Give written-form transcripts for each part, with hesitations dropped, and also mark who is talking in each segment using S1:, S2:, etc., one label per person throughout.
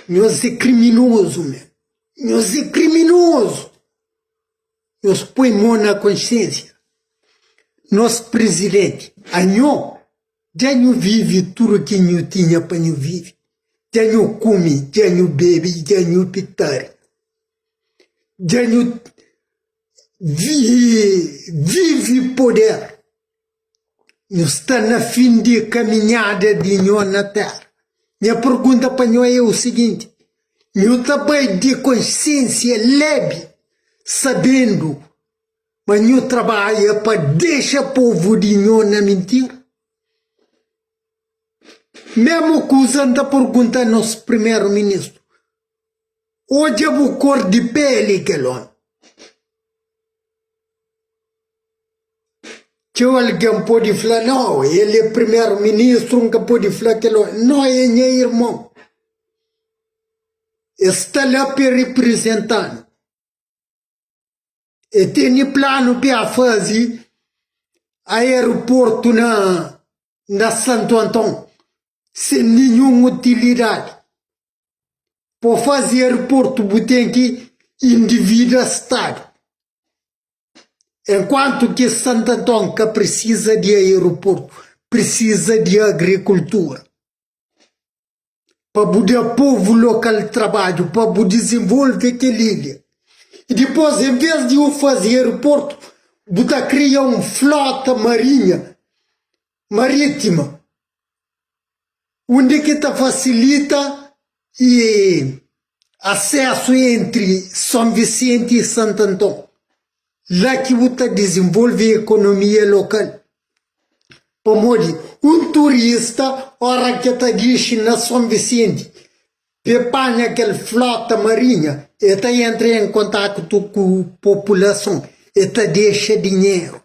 S1: Nhos é kriminozu men. Nhos é kriminozu. Nhos poi mon na konsiensia. Nos prizidenti, anho dja nhu vive tudu ki nhu tinha pa nhu vive. Dja nhu kume, dja nhu bebe, dja nhu pitari. Dja nhu vive poder. Nhu sta na fin di kaminhada di nho na téra. Nha pergunta pa nho é u siginti, nhu ta bai di konsiensia lebi, sabendu ma nhu trabadja pa dexa povu di nho na mintira? Memu kuza N ta pergunta nos primeru ministru, odja bu kor di peli kel omi. Txeu algen pode fla, Nau, el é primeru-ministru, N ka pode fla kel ómi. Nau, é nha irmon. El sta la pa el riprizenta-nu. El tene planu pa el faze aeroportu na na Santu Anton, sen ninhun utilidadi. Pa faze aeroportu bu ten ki individa stadu. Enkuantu ki Santu Anton ka prisiza di aeroportu, prisiza di agrikultura pa bu da povu lokal trabadju, pa bu dizenvolve kel ilha. I dipôs, en ves di bu faze aeroportu, bu ta kria un flota marinha, marítima, undi ki ta fasilita i asesu entri Son Visenti i Santu Anton. La ki bu ta dizenvolve ekonomia lokal. Pamodi un turista ora ki el ta dixi na Son Visenti pa el panha kel flota marinha, el ta entra en kontaktu ku populason, el ta dexa dinheru.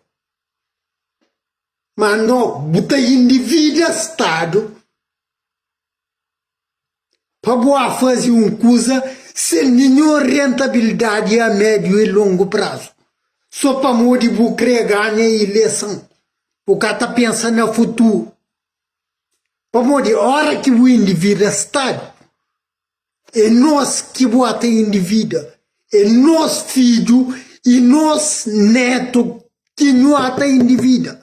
S1: Ma no, bu ta individa Stadu pa bu a faze un kuza sen ninhun rentabilidadi a médiu i longu prazu, so pamodi bu kre ganha ileson. Bu ka ta pensa na futuru. Pamodi ora ki bu individa Stadu, é nos ki bu a ta individa, é nos fidju i nos netu ki nu a ta individa.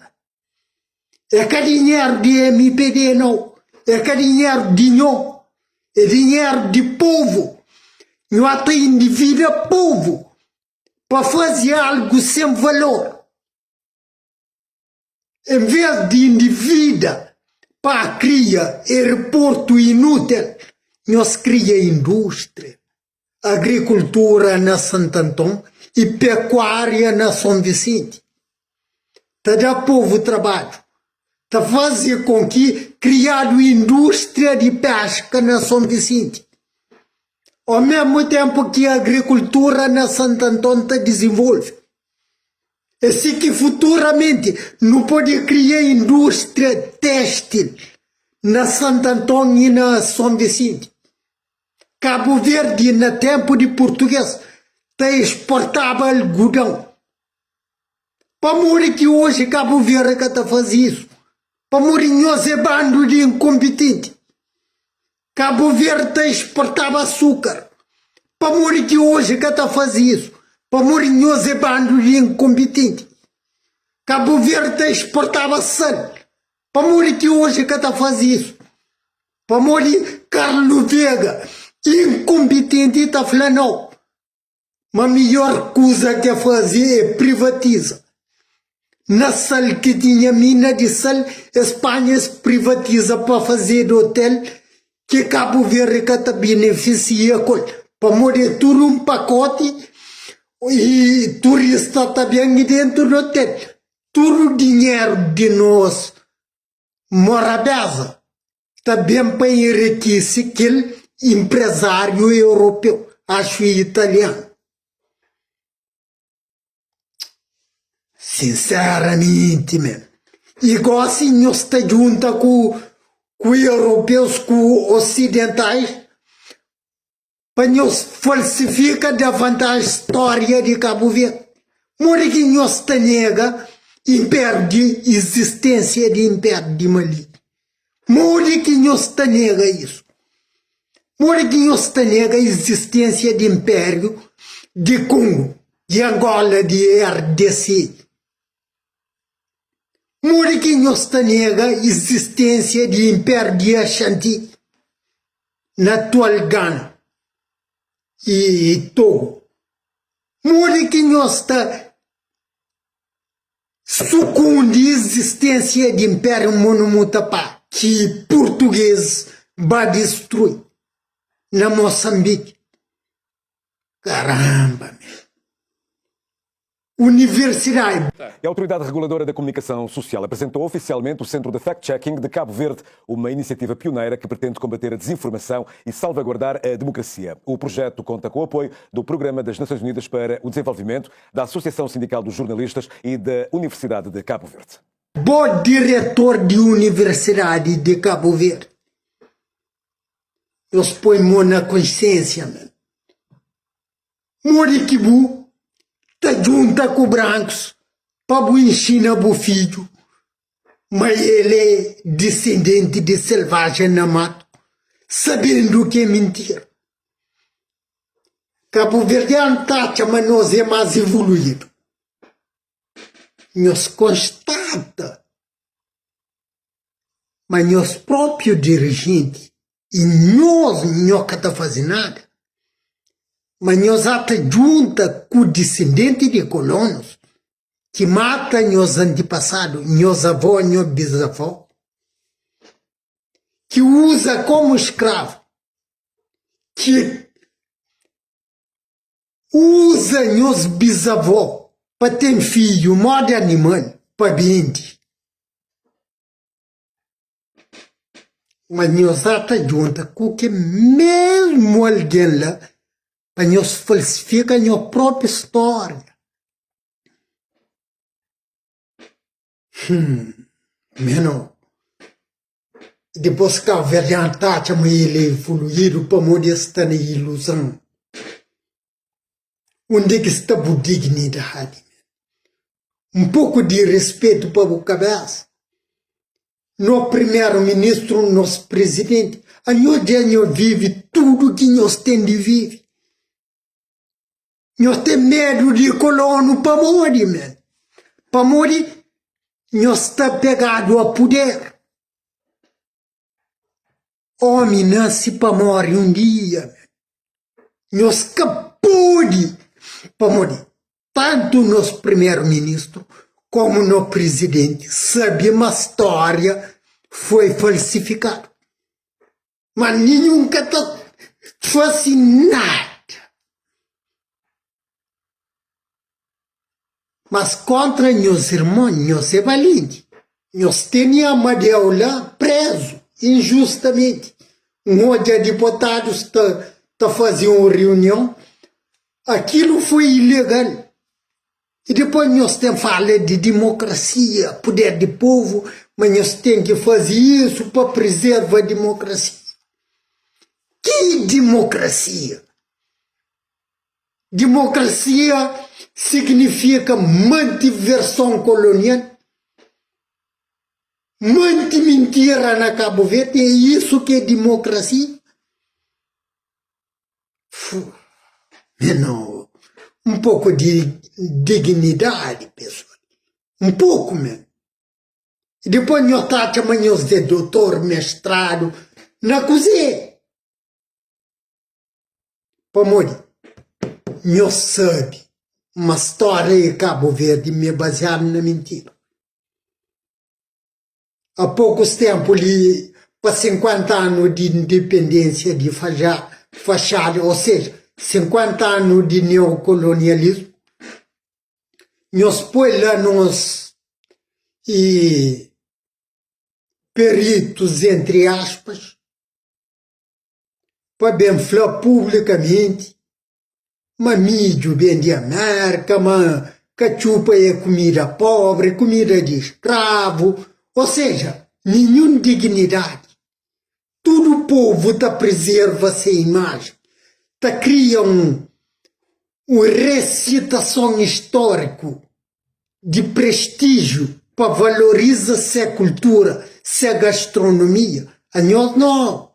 S1: É ka dinheru di MPD nau, é ka dinheru di nho, é dinheru di povu. Nhu a ta individa povu pa faze algu sen valor. En vês di individa pa kria aeroportu inútil, nhos kria indústria, agrikultura na Santanton i pekuária na Son Visenti. Ta da povu trabadju, ta faze kon ki kriadu indústria di peska na Son Visenti, o mesmu tenpu ki agrikultura na Santanton ta dizenvolve. É si ki futuramenti nu pode kria indústria têxtil na Santanton i na Son Visenti. Kabu Verdi na tenpu di purtugês ta exportaba algudon. Pamodi ki oji Kabu Verdi ka ta faze isu? Pamodi nhos é bandu di inkonpitenti. Kabu Verdi ta exportaba asukar. Pamodi ki oji ka ta faze isu? Pamodi nhos é bandu di inkonpitenti. Kabu Verdi ta exportaba sal. Pamodi ki oji ka ta faze isu? Pamodi Carlos Vega inkonpitenti ta fla nau. Ma midjor kuza ke faze é privatiza. Na sal ki tinha mina di sal, es panha es privatiza pa fazedu otel ki Kabu Verdi ka ta benefisia ku el, pamodi é tudu un pakoti i turista ta ben dentu di otel. Tudu dinheru di nos morabeza ta ben pa enrikise kel inprezáriu europeu, axu italianu. Sinseramenti men, i gosi nhos ta djunta ku ku europeus ku osidentais pa nhos falsifika da vantaji stória di Kabu Verdi. Modi ki nhos ta nega inpériu di izistensia di inpériu di Mali? Modi ki nhos ta nega isu? Modi ki nhos ta nega izisténsia di Inpériu di Kongu, di Angola, di RDC? Modi ki nhos ta nega izisténsia di Inpériu di Axanti na atual Gana i Togo? Modi ki nhos ta sukundi izisténsia di Inpériu Monomotapá ki purtugês ba distrui na Mosanbiki? Karamba, meu! Universidadi.
S2: E a Autoridade Reguladora da Comunicação Social apresentou oficialmente o Centro de Fact-Checking de Cabo Verde, uma iniciativa pioneira que pretende combater a desinformação e salvaguardar a democracia. O projeto conta com o apoio do Programa das Nações Unidas para o Desenvolvimento, da Associação Sindical dos Jornalistas e da Universidade de Cabo Verde.
S1: Bo diretor di Universidadi di Cabo Verde, nhos poi mo na konsiensia men. Modi ki bu ta djunta ku brankus pa bu inxina bu fidju ma el é disendenti di selvajen na matu, sabendu ki é mintira? Kabuverdianu ta atxa ma nos é más evoluídu. Nhos konstata ma nhos própiu dirijenti i nhos nho ka ta faze nada, ma nhos ata djunta ku disendenti di kolonus ki mata nhos antipasadu, nhos avó, nhos bisavó, ki uza komu skravu, ki uza nhos bisavó pa ten fidju modi animal pa bende. Ma nhos ata djunta ku kel mesmu algen la pa nhos falsifika nhos propi stória. Hum, menu. Dipôs kabuverdianu ta atxa ma el é evoluídu pamodi el sta na iluzon. Undi ki sta bu dignidadi? Un poku di respetu pa bu kabesa. No primeru ministru, nos prizidenti, anho dja nho vive tudu ki nhos ten di vive. Nhos ten medu di kolonu pamodi men? Pamodi nhos sta pegadu a puder. Omi nase pa more un dia. Nhos ka pode, pamodi tantu nos primeru ministru komu no prizidenti sabe ma stória foi falsifikadu. Ma ninhun ka ta fase nada. Mas kontra nhos irmon, nhos é balenti. Nhos tene Amadeu la prezu injustamenti. N odja dipotadus ta ta faze un riunion, akilu foi ilegal. I dipôs nhos ten fala di dimokrasia, puder di povu, ma nhos ten ki faze isu pa prizerva dimokrasia. Ki dimokrasia? Dimokrasia signifika manti verson kolonial, manti mintira na Kabu Verdi, é isu ki é dimokrasia? Fu, menu, un poku di dignidadi pesoal, un poku menu. Dipôs nhos ta atxa ma nhos é dotor, mestradu na kuzê? Pamodi nhos sabe ma stória di Kabu Verdi ma é baziadu na mintira. A pokus ténpu li pa 50 anu di indipendénsia di Faxada, ô seja, 50 anu di neokolonialismu, nhos poi la nos e peritus, entri aspas, pa ben fla publikamenti ma midju ben di Amérka, ma katxupa é kumida pobri, kumida di skravu, ô seja, ninhun dignidadi. Tudu povu ta prezerva se imajen, ta kria un un resitason istóriku di prestíjiu pa valoriza se kultura, se gastronomia. Anhos nau!